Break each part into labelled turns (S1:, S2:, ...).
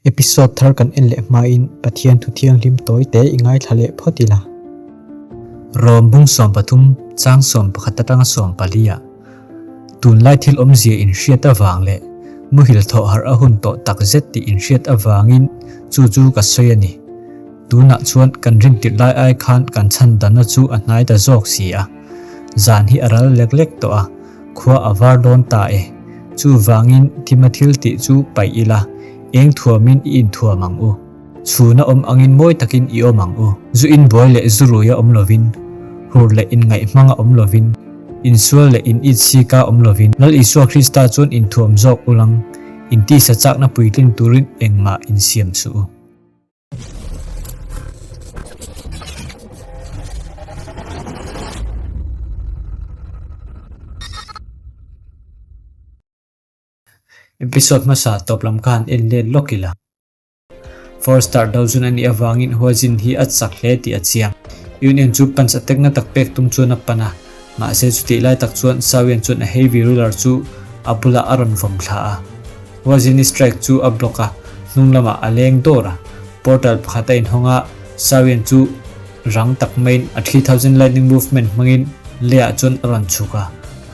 S1: Episode thar kan en leh hmain Pathian thu thianghlim tawi te i ngaithla leh phawt ila. Rom bung 13 chang 11 atanga 14 ah tunlai thil awmzia inhriat avang leh muhil thawh harh a hun tawh tak zet tih inhriat avangin chu chu ka sawi a ni. Tunah chuan kan rintirh lai ai khan kan chhan danna chu a hnai ta zawk si a. Zan hi a ral lek lek tawh a, khua a var dawn ta e. Chuvangin thima thil tih chu paih ila, eng thuamin i inthuam ang u. Chhuna awm angin mawi takin i awm ang u. Zu inbuai leh zu ruia awm lovin, hur leh inngaih hmanga awm lovin, insual leh in it sika awm lovin, Lal Isua Krista chuan inthuam zawk ulang, intisa chakna puitling turin engmah insiam suh u. Episode hmasa tawp lam khan en let lawk ila. Four star dozun a nih avangin Huazin hi a chak hle tih a chiang. Union chu punch attack na tak pek tum chuan a pan a, mahse chutih lai tak chuan Sawian chuan a heavy ruler chu a bulah a rawn vawm thla a. Huazini strike chu a block a, hnung lamah a leng dawr a. Portal pakhat a inhawng a, Sawian chu Rang tak maiin a 3000 lightning movement hmangin leiah chuan a rawn chhuk a,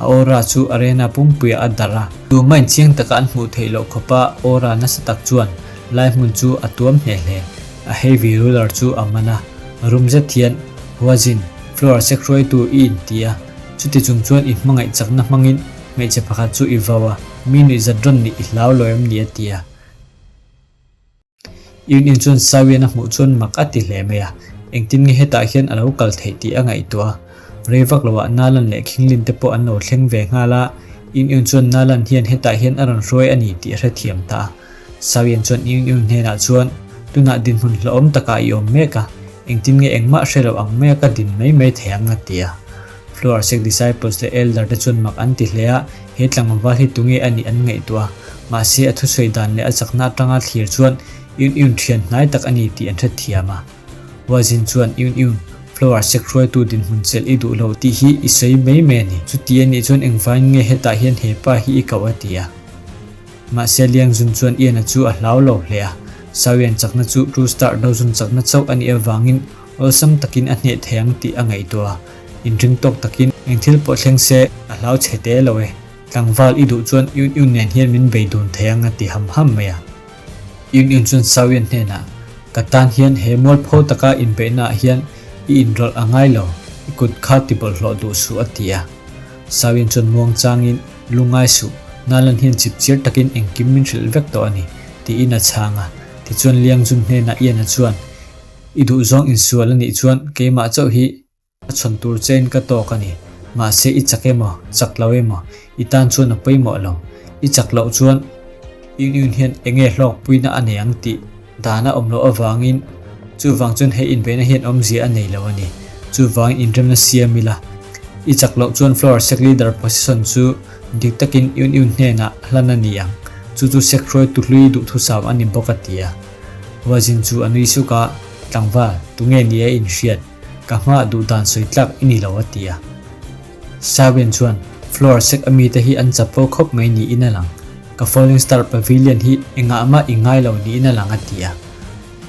S1: a aura chu arena pumpuiah a darh a. Tumain chiang taka an hmuh theih loh khawpa aura nasa tak chuan lai hmun chu a tuam hle hle. A heavy ruler chu a man a, rum zet hian, Huazin, floor sek hruaitu i inti a, chuti chung chuan i hmangaih chakna hmangin hmeichhe pakhat chu i vau a, mi nuihzat rawn nih i hlau lo em ni a ti a. Union chuan Sawian a hmuh chuan mak a ti hle mai a, engtin nge hetah hian a lo kal theih tih a ngaihtuah a. Rei vak loah Nalan leh Khinglin te pawh an lo thleng ve nghal a, Union chuan Nalan hian hetah hian a rawn hruai a ni tih a hrethiam ta a. Sawian chuan Union hnenah chuan, Tunah dinhmun hlauhawm takah i awm mek a, engtin nge engmah hre lo ang maia ka din mai mai thei ang a ti a. Floor Sek Disciples leh Elder te chuan mak an ti hle a, he tlangval hi tunge a nih an ngaihtuah a, mahse a thusawi dan leh a chakna atanga thlir chuan Yun Yun thian hnai tak a ni tih an hrethiam a. Huazin chuan Yun Yun, Floor Sek hruaitu dinhmun chelh i duh lo tih hi i sawi mai mai a ni. Chuti a nih chuan engvangin nge hetah hian he pa hi i koh a ti a. Mahse Liang Zun chuan Ian-a chu a hlau lo hle a, Sawian chakna chu True Star Dozun chakna chauh a nih avangin Awlsam takin a hneh thei ang tih a ngaihtuah a, inring tawk takin eng thil pawh thleng se a hlau chhe te lo e. Tlangval i duh chuan Yun Yun nen hian min bei dun thei ang a ti ham ham mai a. Yun Yun chuan Sawian hnenah, Ka tan hian he mualpho taka inbeihnaah hian i inrawlh a ngai lo, i kut kha ti bawlhhlawh duh suh a ti a. Sawian chuan muang changin, Lungngai suh, Nalan hian chipchiar takin engkim min hrilh vek tawh a ni, tiin a chhang a. Tichuan Liangzun hnenah Ian-a chuan, I duhzawng insual a nih chuan keimah chauh hi a chhawn tur chein ka tawk a ni. Mahse i chak emaw, chak lo emaw, i tan chuan a pawimawh lo. I chak loh chuan Union hian enge hlawkpuina a nei ang tih dan a awm loh avangin chuvang chuan hei inbeihna hian awmzia a nei lo a ni. Chuvangin inremna siam ila. I chak loh chuan Floor Sec Leader position chu dik takin Union hnenah hlan a ni ang. Chu chu Sec hruaitu hlui duhthusam a ni bawk a ti a. Huazin chu a nui suk a, Tlangval, tunge ni a inhriat? Ka hmaah duh dan sawi tlak i ni lo a ti a. Sawian chuan, Floor sek a mite hi an chapo khawp mai niin a lang. Ka Falling Star Pavilion hi engah mah i ngai lo niin a lang a ti a.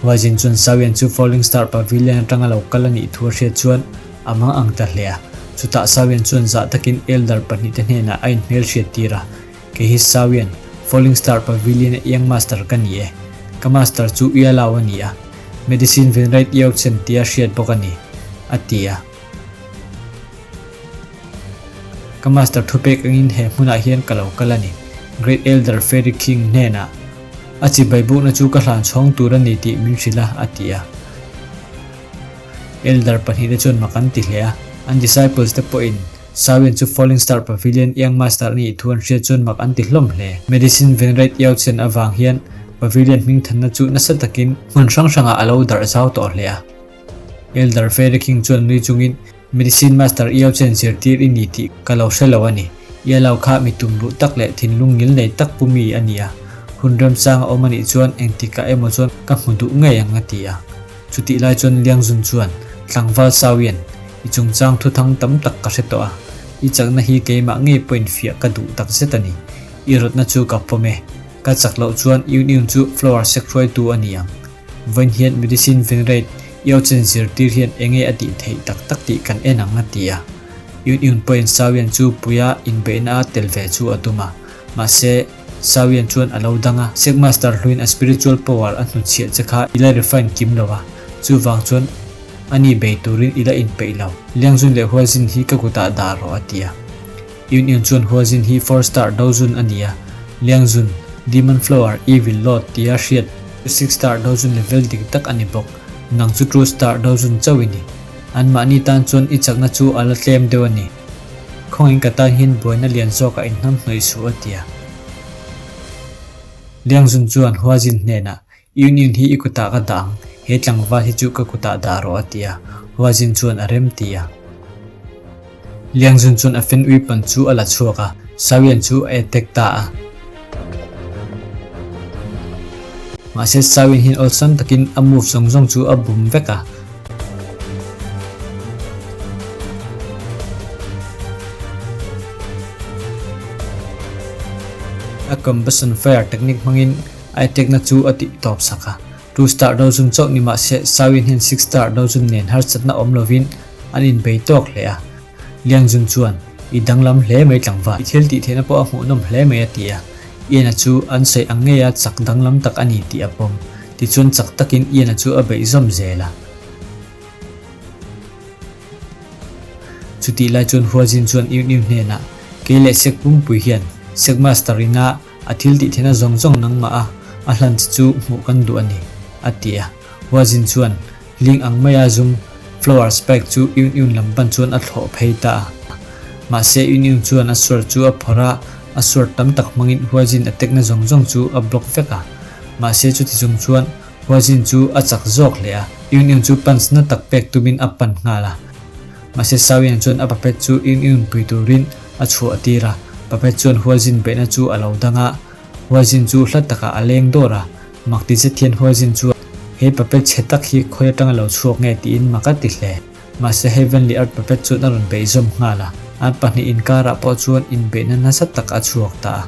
S1: Huazin chuan Sawian chu Falling Star Pavilion atanga lo kal a nih thu a hriat chuan a mang ang ta hle a. Chutah Sawian chuan zah takin Elder pahnihte hnenah a inhmelhriat tir a. Kei hi Sawian, Falling Star Pavilion a Young Master ka ni e. Ka master chu Uialau a ni a, Medicine Venrite Iauchen tia hriat bawk a ni, a ti a. Ka master thupek angin he hmunah hian ka lo kal a ni, Great Elder Fairy King hnenah. A chibai bukna chu ka hlan chhawng tur a ni tih min hrilh a, a ti a. Elder pahnihte chuan mak an ti hle a, an disciples te pawhin Sawian chu Falling Star Pavilion Young Master a nih thu an hriat chuan mak an ti hlawm hle. Medicine Venrate Iauchen avang hian Pavilion hmingthanna chu nasa takin hmun hrang hrangah a lo darh zau tawh hle a. Elder Fairy King chuan nui chungin, Medicine Master Iauchen zirtir i ni tih ka lo hre lo a ni. Ialo kha mi tumruh tak leh thinlung ngil nei tak pu mi a ni a. Hun remchang a awm a nih chuan engtikah emaw chuan ka hmu duh ngei ang a ti a. Chutih lai chuan Liangzun chuan, Tlangval Sawian, i chungchang thuthang tam tak ka hre tawh a, i chakna hi keimah ngei pawhin fiah ka duh tak zet a ni. I rawtna chu ka pawm e. Ka chak loh chuan Union chu Flower sek hruaitu a ni ang. Vawiin hian Medicine Venerate Eocene zirtir hian enge a tih theih tak tak tih kan en ang a ti a. Union pawhin Sawian chu puia inbeihna a tel ve chu a tum a. Mahse, Sawian chuan a lo dang a, Sek Master hluin a spiritual power a hnutchhiah che kha i la refine kim lo a, chuvang chuan ani bei turin i la inpeih lo. Liangzun leh Huazin hi ka kutah dah rawh a ti a. Union chuan Huazin hi four star dozun a ni a, Liangzun, Demon Flower, Evil Lord tia hriat chu six star dozun level dik tak a ni bawk. Nang chu two star dozun chauh i ni. Anmahni tan chuan i chakna chu a la tlem deuh a ni. Khawngin ka tan hian buaina lian zawkah inhnam hnawih suh a ti a. Liangzun chuan Huazin hnenah, Union hi i kutah ka dah ang, he tlangval hi chu ka kutah dah rawh a ti a. Huazin chuan a rem ti a. Liangzun chuan a fen uipan chu a la chhuak a, Sawian chu a attack ta a. Mahse Sawian hian awlsam takin a move zawng zawng chu a bum vek a. A combustion fire technique hmangin a attack na chu a tih tawp sak a. Two star dozun chauh ni mahse Sawian hian six star dozun nen harsatna awm lovin an inbei tawk hle a. Liangzun chuan, I danglam hle mai tlangval, i thil tih theihna pawh a hmuhnawm hle mai a ti a. Ian-a chu an sawi ang ngeia chak danglam tak a ni tih a pawm. Tichuan chak takin Ian-a chu a beih zawm zel a. Chutih lai chuan Huazin chuan Yun Yun hnenah, Kei leh Sek Pumpui hian Sek Master ina a thil tih theihna zawng zawng nangmah a a hlan che chu hmuh kan duh a ni, a ti a. Huazin chuan Hling ang maia zum, flower spike, chu Yun Yun lam pan chuan a thlawh phei ta a. Mahse Yun Yun chuan a sword chu a phawrh a, a sword tam tak hmangin Huazin a tekna zawng zawng chu a block vek a. Mahse chuti chung chuan Huazin chu a chak zawk hle a, Yun Yun chu punch na tak pek tumin a pan nghal a. Mahse Sawian chuan a puppet chu Yun Yun pui turin a chhuah tir a, puppet chuan Huazin beihna chu a lo dang a, Huazin chu hla takah a leng dawr a, mak ti zet hian Huazin chu he puppet chhe tak hi khawi atanga lo chhuak nge tiin mak a ti hle. Mahse Heavenly Earth puppet chuan a rawn beih zawm nghal a, an pahnih inkarah pawh chuan inbeihna nasa tak a chhuak ta a.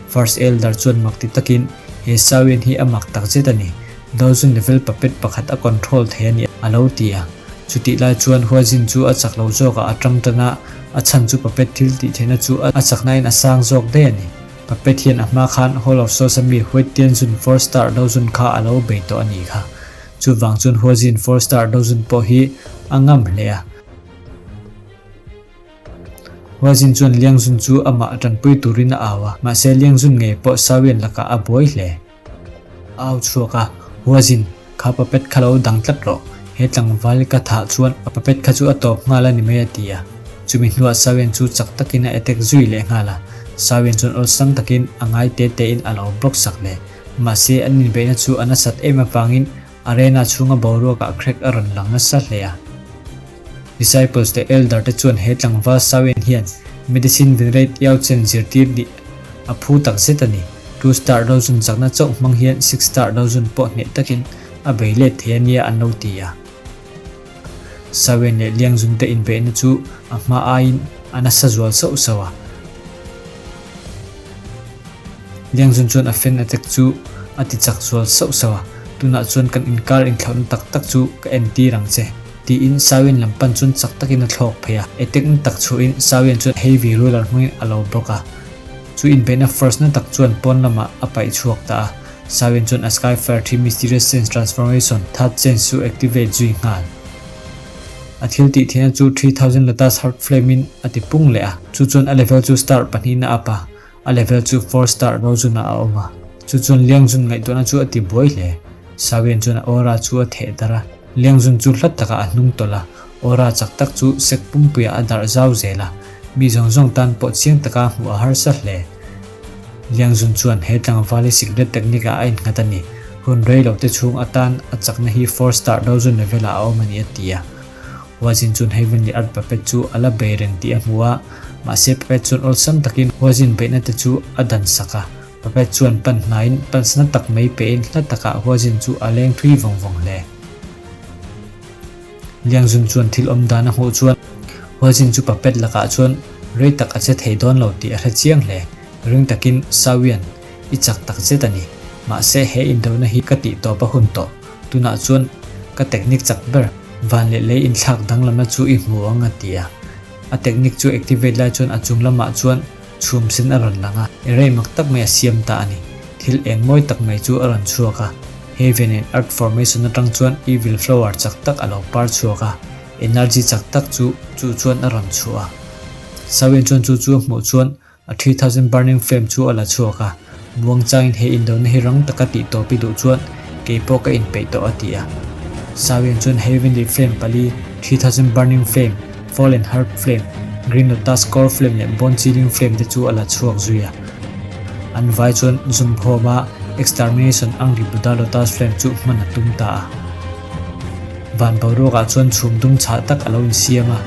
S1: First Elder chuan mak ti takin, He Sawian hi a mak tak zet a ni. Dozun level puppet pakhat a control thei a ni a lo ti a. Chutih lai chuan Huazin chu a chak lo zawkah a tang tan a, a chhan chu puppet thil tih theihna chu a chaknain a sang zawk daih a ni. Puppet hian a hma khan Hall of Souls a mi Huet Tianzun Four Star Dozun kha a lo bei tawh a nih kha. Chuvang chuan Huazin Four Star Dozun pawh hi a ngam hle a. Huazin chuan Liangzun chu amah tanpui turin a au a, mahse Liangzun ngei pawh Sawian lakah a buai hle. A au chhuak a, Huazin, kha puppet kha lo dang tlat rawh. He tlangval ka thah chuan a puppet kha chu a tawp nghal a ni mai a ti a. Chumi hnuah Sawian chu chak takin a attack zui leh nghal a. Sawian chuan awlsam takin a ngai te tein a lo block sak leh. Mahse an inbeihna chu a nasat em avangin Arena chhunga boruakah crack a rawn lang nasa hle a. Disciples leh elder te chuan he tlangval Sawian hian medicine venerate Yao Chen zirtir nih a phu tak zet a ni. Two star dozun chakna chauh hmang hian six star dozun pawh hneh takin a bei let thei a nia an lo ti a. Sawian leh Liangzun te inbeihna chu a hma aiin a nasa zual sauh sauh a. Liangzun chuan a fan attack chu a ti chak zual sauh sauh a, Tunah chuan kan inkar inthlauhna tak tak chu ka entir ang che, tiin Sawian lam pan chuan chak takin a thlawk phei a. Attack na tak chhuahin Sawian chuan heavy ruler hmangin a lo block a. Chu inbeihna force na tak chuan pawn lamah a paih chhuak ta a. Sawian chuan a Skyfire thi Mysterious Sense Transformation, Third Sense chu activate zui nghal. A thil tih theihna chu 3000 Lotus Heart Flame in a ti pung leh a, chu chuan a level chu star pahnihna up a. A level chu four star Rozun-ah a awm a, chu chuan Liangzun ngaihtuahna chu a ti buai hle. Sawian chuan a aura chu a theh darh a, Liangzun chu hla takah a hnung tawlh a, aura chak tak chu sek pumpuiah a darh zau zel a, mi zawng zawng tan pawh chiang taka hmuh a harsa hle. Liangzun chuan he tlangval hi secret technique ah a innghat a ni, hun rei lo te chhung atan a chakna hi four star Rozun level ah a awm a ni a ti a. Huazin chuan Heavenly Earth Puppet chu a la bei reng tih a hmu a, mahse Puppet chuan awlsam takin Huazin beihna te chu a dan sak a. Puppet chuan pan hnaiin pansna tak mai pehin hla takah Huazin chu a leng thui vawng vawng hle. Liangzun chuan thil awm dan a hmuh chuan Huazin chu Puppet lakah chuan rei tak a che thei dawn lo tih a hre chiang hle. Ring takin Sawian. I chak tak zet a ni. Mahse he indona hi ka tih tawp a hun tawh. Tunah chuan ka technique chak ber, van leh lei inthlak danglamna chu i hmu ang a ti a. A technique chu activate lai chuan a chung lamah chuan chhum sen a rawn lang a, array mak tak mai a siam ta a ni. Thil eng mawi tak mai chu a rawn chhuak a, Heaven and Earth formation atang chuan evil flower chak tak a lo par chhuak a, energy chak tak chu chu chuan a rawn chhuah a. Sawin chuan chu chu a hmuh chuan A 3000 burning flame chu a la chhuak a, muangchangin he indona hi rang taka tih tawp i duh chuan kei pawh ka inpeih tawh a ti a. Sawian chuan Heavenly Flame pali, 3000 burning flame, Fallen Heart Flame, Green Lotus Core Flame leh Bone Chilling Flame te chu a la chhuak zui a. An vai chuan zum khawm a, Extermination Angry Buddha Lotus Flame chu hman a tum ta a. Van boruakah chuan chhum dum chhah tak a lo insiam a,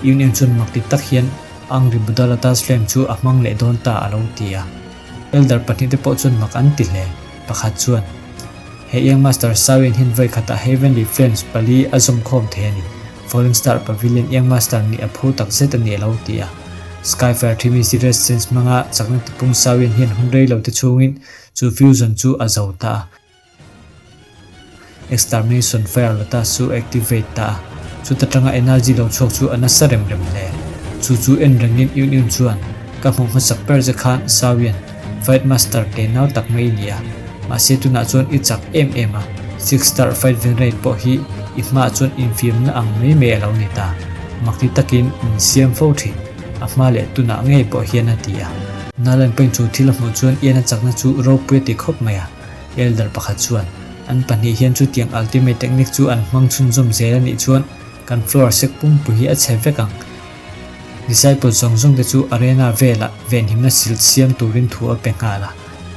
S1: Union chuan mak ti tak hian Angry Buddha Lotus Flame chu a hmang leh dawn ta a lo ti a. Elder pahnihte pawh chuan mak an ti hle. Pakhat chuan, He Young Master Sawian hian vawi khatah Heavenly Flames pali a zawm khawm thei a ni. Falling Star Pavilion Young Master nih a phu tak zet a ni a lo ti a. Skyfire Thimi Serious Sense hmanga chakna tipung Sawian hian hun rei lo te chhungin chu fusion chu a zo ta a. Extermination Fire Lotus chu activate ta a, chuta tanga energy lo chhuak chu a nasa rem rem hle. Chu chu en rengin Yun Yun chuan, Ka hmuh hmasak ber che khan Sawian, Fight Master te nau tak mai i ni a, mahse tunah chuan i chak em em a, Six Star Fight Venerate pawh hi i hmaah chuan infiamna ang mai mai a lo ni ta. Makti takin min siam fo thin, a hma leh tunah ngei pawh hian a ti a. Nalan pawhin chu thil a hmuh chuan Ian a chakna chu ropui a ti khawp mai a. Elder pakhat chuan, An pahnih hian chutiang ultimate technique chu an hmang chhunzawm zel a nih chuan kan floor sek pumpui hi a chhe vek ang. Disciple zawng zawng te chu arena velah venhimna silt siam turin thu a pe nghal a.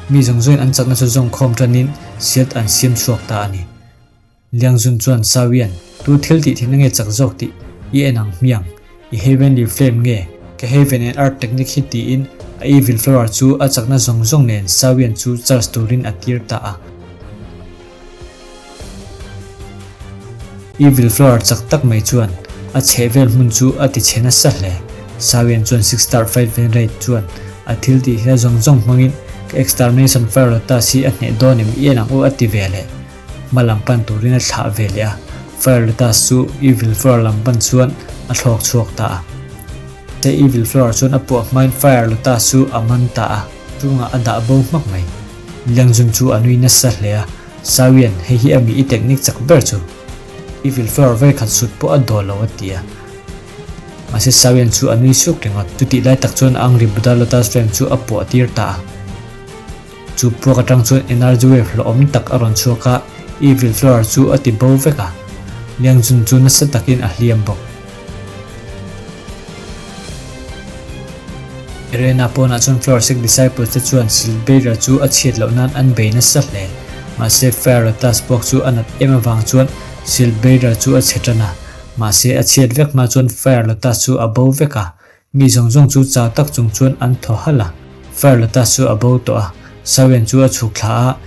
S1: Mi zawng zawngin an chakna chu zawng khawm tanin silt an siam chhuak ta a ni. Liangzun chuan Sawian, Tu thil tih theihna nge chak zawk tih i en ang hmiang? I Heavenly Flame nge? Ka Heaven and Earth technique hi tiin a Evil Flower chu a chakna zawng zawng nen Sawian chu charge turin a tir ta a. Evil Flower chak tak mai chuan a chhehvel hmun chu a ti chhe nasa hle. Sawian chuan Six Star Fight Venerate chuan a thil tih theihna zawng zawng hmangin ka Extermination Fire Lotus hi a hneh dawn em i en ang u a ti ve leh. Hma lam pan turin a thlah ve leh a, Fire Lotus chu Evil Flower lam pan chuan a thlawk chhuak ta a. Mahse Evil Flower chuan a puah hmain Fire Lotus chu a man ta a, chungah a dah bo hmak mai. Liangzun chu a nui nasa hle a, Sawian, hei hi a mi i technique chak ber chu. Evil Flower vawi khat sut pawh a dawl lo a ti a. Mahse Sawian chu a nui suk ringawt. Chutih lai tak chuan Angry Buddha Lotus Flame chu a puah tir ta a. Chu puak atang chuan energy wave hlawhawm tak a rawn chhuak a, Evil Flower chu a ti bo vek a. Liangjun chu nasa takin a hliam bawk. Arena pawnah chuan Flower Sect Disciples te chuan Shield Bearer chu a chhiat loh nan an bei nasa hle. Mahse Fire Lotus puak chu a nat em avang chuan Shield Bearer chu a chhe tan a. Mahse a chhiat vek hma chuan Fire Lotus chu a bo vek a, Mi zawng zawng chu chau tak chung chuan an thaw halh a. Fire Lotus chu a bo tawh a, Sawian chu a chhuk thla a,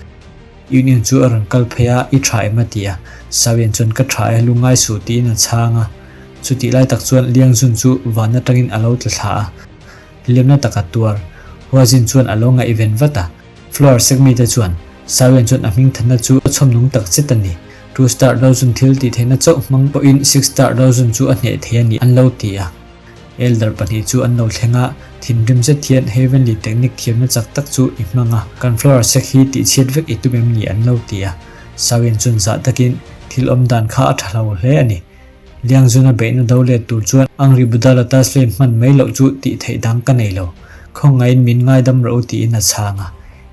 S1: Union chu a rawn kal phei a, I tha em a ti a. Sawian chuan ka tha e, lungngai suh tiin a chhang a. Chutih lai tak chuan Liangzun chu van atangin a lo tla thla a, hliamna tak a tuar. Huazin chuan a lo ngaihven vat a. Floor sek mite chuan Sawian chuan a hming thanna chu a chhawm nung tak zet a ni. Two star Dozun thil tih theihna chauh hmang pawhin six star Dozun chu a hneh thei a ni an lo ti a. Elder pahnih chu an lo thleng a, thinrim zet hian Heavenly Technique thiamna chak tak chu i hmang a, kan floor sek hi tihchhiat vek i tum em ni an lo ti a. Sawian chuan zah takin thil awm dan kha a tha hlo hle a ni. Liangzuna beihna do let tur chuan Angry Buddha Lotus Flame hman mai loh chu tih theih dang ka nei lo. Khawngaihin min ngaidam rawh u tiin a chhang a.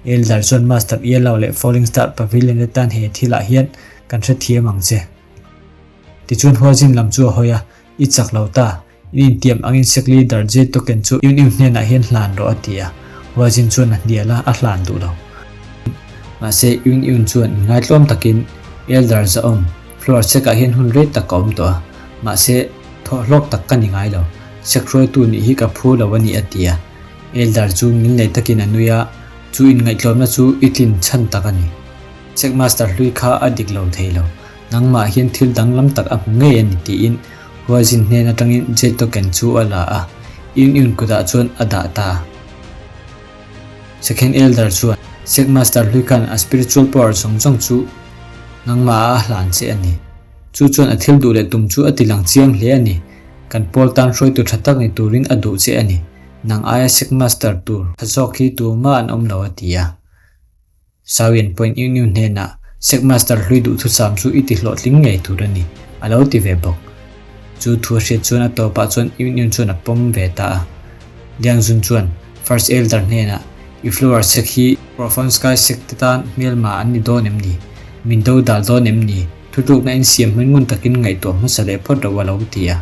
S1: Elder chuan Master Yellow leh Falling Star Pavilion te tan he thilah hian kan hrethiam ang che. Tichuan Huazin lam chu a hawi a, I chak lo ta, in intiam angin sek leader Jay Token chu Yun Yun hnenah hian hlan rawh a ti a, Huazin chuan a hnial a, a hlan duh lo. Mahse Yun Yun chuan inngaitlawm takin, Elder Zahawm, floor sek ah hian hun rei tak ka awm tawh a, mahse thawh hlawk tak ka ni ngai lo, sek hruaitu nih hi ka phu lo a ni a ti a. Elder chu ngilnei takin a nui a, chu inngaihtlawmna chu i tlin chhan tak a ni. Sek master hlui kha a dik lo thei lo. Nangmah hian thil danglam tak a hmu ngei a ni tiin Huazin hnen atangin Jade token chu a la a, Yun Yun kutah chuan a dah ta. Second Elder chuan. Sect Master hlui khan a spiritual power zawng zawng chu nangmah ah a hlan che a ni. Chu chuan a thil duh leh tum chu a ti lang chiang hle a ni. Kan pawl tan hruaitu tha tak ni turin a duh che a ni. Nang aia Sect Master tur tha zawk hi tumah an awm lo a ti a. Sawian pawhin Union hnenah Sect Master hlui duhthusam chu i ti hlawhtling ngei tur a ni, a lo ti ve bawk. Chu thu a hriat chuan a tawpah chuan Union chuan a pawm ve ta a. Liang Zun chuan First Elder hnenah, I flower sek hi Profound Sky sek te tan hmelma an ni dawn em ni? Min do dal dawn em ni? Thutlukna in siam hman ngun takin ngaihtuah hmasa leh phawt ro a lo ti a.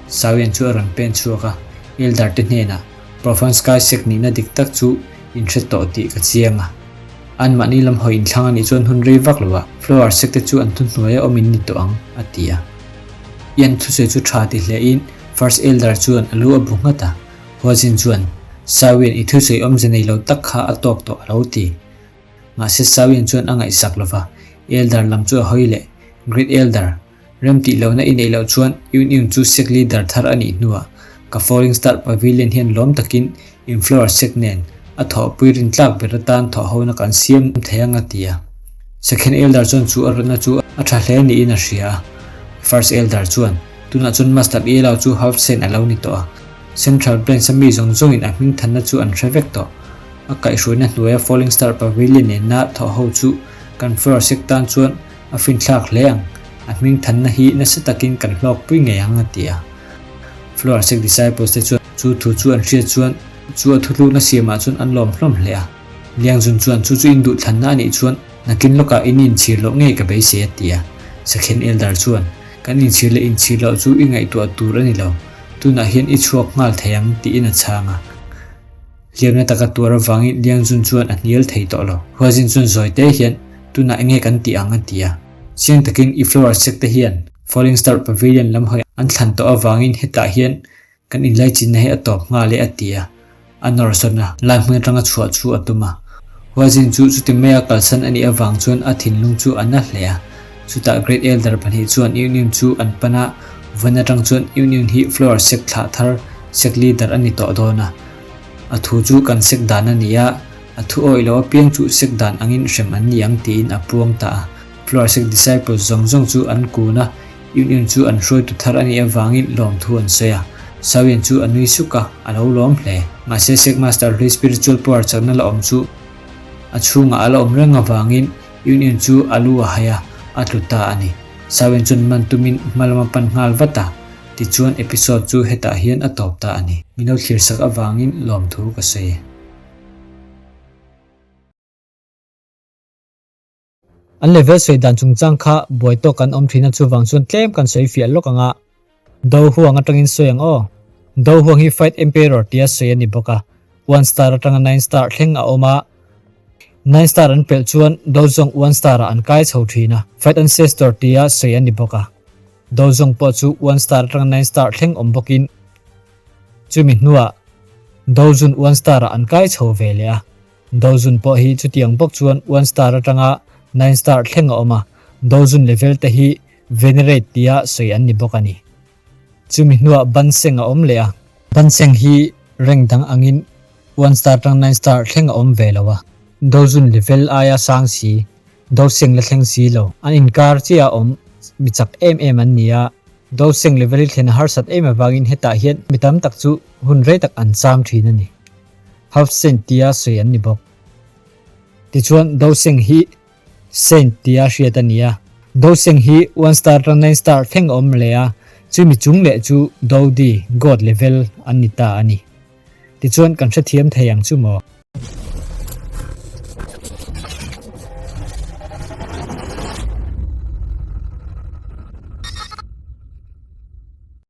S1: Sawian chu a rawn pen chhuak a, Elder te hnenah, Profound Sky sek nihna dik tak chu in hre tawh tih ka chiang a. Anmahni lam hawi inthlang a nih chuan hun rei vak lo ah flower sek te chu an thuhnuai a awm in ni tawh ang, a ti a. Ian thusawi chu tha ti hle in First Elder chuan a lu a bu nghat a. Huazin chuan, Sawian i thusawi awmze nei lo tak kha a tawk tawh a lo ti. Mahse Sawian chuan a ngaihsak lo va, Elder lam chu a hawi leh, Great Elder, Rem tih lohna i neih loh chuan Union chu sec leader thar a nih hnuah ka Falling Star Pavilion hian lawm takin Inflower sec nen a thawhpui rintlak ber atan thawhhona kan siam thei ang a ti a. Second Elder chuan chu a rawtna chu a tha hle niin a hria a. First Elder chuan, Tunah chuan Master Yellow chu half saint a lo ni tawh a. Central Plains a mi zawng zawngin a hmingthanna chu an hre vek tawh. A kaihhruaina hnuaia Falling Star Pavilion nena thawhho chu kan Flower sec tan chuan A finthlak hle ang, a hming thanna hi nasa takin kan hlawkpui ngei ang a ti a. Flower Sect Disciples te chuan chu thu chu an hriat chuan chu a thutlukna siamah chuan an lawm hlawm hle a. Liangzun chuan chu chu in duhthlanna a nih chuan nakin lawkah in inchhir loh ngei ka beisei a ti a. Sakhen Elder chuan, Kan inchhir leh inchhir loh chu i ngaihtuah tur a ni lo, tunah hian i chhuak nghal thei ang tiin a chhang a. Hliamna taka tuar avangin Liangzun chuan a hnial thei tawh lo. Huazin chuan zawi te hian, Tunah enge kan tih ang a ti a. Chiang takin i flower sek te hian Falling Star Pavilion lam hawi an thlan tawh avangin hetah hian kan inlaichinna hi a tawp nghal e a ti a. A nawr sawn a, lai hmun atanga chhuah chu a tum a. Huazin chu chuti maia kalsan a nih avang chuan a thinlung chu a na hle a. Chutah Great Elder pahnih chuan Union chu an pan a, vawn atang chuan Union hi flower sek thlah thar, sek leader a ni tawh dawn a. A thu chu kan sek dan a ni a, a thu awih lo apiang chu sek dan angin hrem an ni ang tiin a puang ta a. Flower sek disciples zawng zawng chu an kun a, Union chu an hruaitu thar a nih avangin lawmthu an sawi a. Sawian chu a nui suk a, a lo lawm hle. Mahse sek master hlui spiritual power chakna la awm chu a chhungah a la awm reng avangin Union chu a lu a hai a, a tlu ta a ni. Sawian chuan man tumin hma lam a pan nghal vat a. Tichuan episode chu hetah hian a tawp ta a ni. Min lo thlirsak avangin lawmthu ka sawi e. An level sawi dan chungchang kha buai tawk kan awm thin a chuvang chuan tlem kan sawi fiah lawk ang a. Do huang atangin sawi ang aw. Do huang hi Fight Emperor tia sawi a ni bawk a. One star atanga nine star thleng a awm a. Nine star an pelh chuan Do zawng one star ah an kai chho thin a. Fight Ancestor tia sawi a ni bawk a. Do zawng pawh chu one star atanga nine star thleng awm bawkin chumi hnuah Do zun one star ah an kai chho ve leh a. Do zun pawh hi chutiang bawk chuan one star atanga nine star thleng a awm a, Do zun level te hi venerate tia sawi an ni bawk a ni. Chumi hnuah ban seng a awm leh a. Ban seng hi rank dang angin one star atanga nine star thleng a awm ve lo a. Do zun level aia sang si, Do seng la thleng si lo. An inkar chiah a awm mi chak em em an ni a. Do seng level hi thlen a harsat em avangin hetah hian mi tam tak chu hun rei tak an cham thin a ni. Half Saint tia sawi an ni bawk. Tichuan Do Seng hi Saint tia hriat a ni a. Do Seng hi one star atang nine star thleng a awm leh a, chumi chung leh chu Do Di, God level, an ni ta a ni. Tichuan kan hrethiam thei ang chu maw?